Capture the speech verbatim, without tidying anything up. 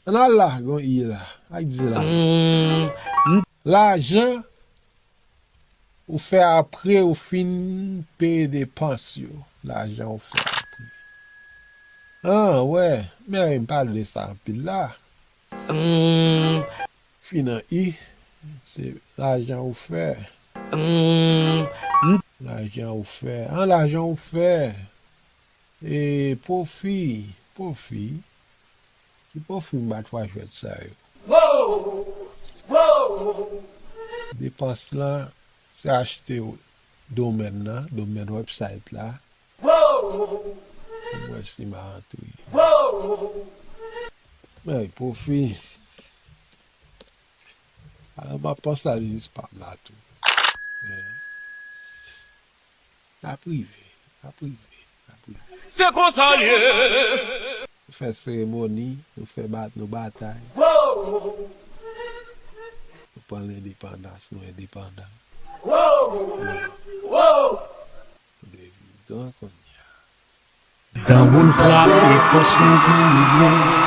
Ann al la, gon i la. Ak di la. Lajan ou fè apre ou fin peye depans yo. Lajan ou fè apre. An, wè. Men m pale de sa anpil la. Fin an i, se lajan ou fè. Lajan ou fè. An, lajan ou fè. E pwofi, pwofi. Ki pwofi m bat fwa jwèt sa yo? Depans lan, se achte domèn nan, domèn website la. Pou m wè si m a antre. Men, pwofi. Alò, m ap panse a biznis pa m la tou. N ap rive, n ap rive, n ap rive. Se konsa l ye. Nou fè seremoni, nou fè bat, nou batay. Nou pran lendepandans, nou endepandan. Nou deviv gran kounye a. Tanbou n frape, fòs nou pou nou.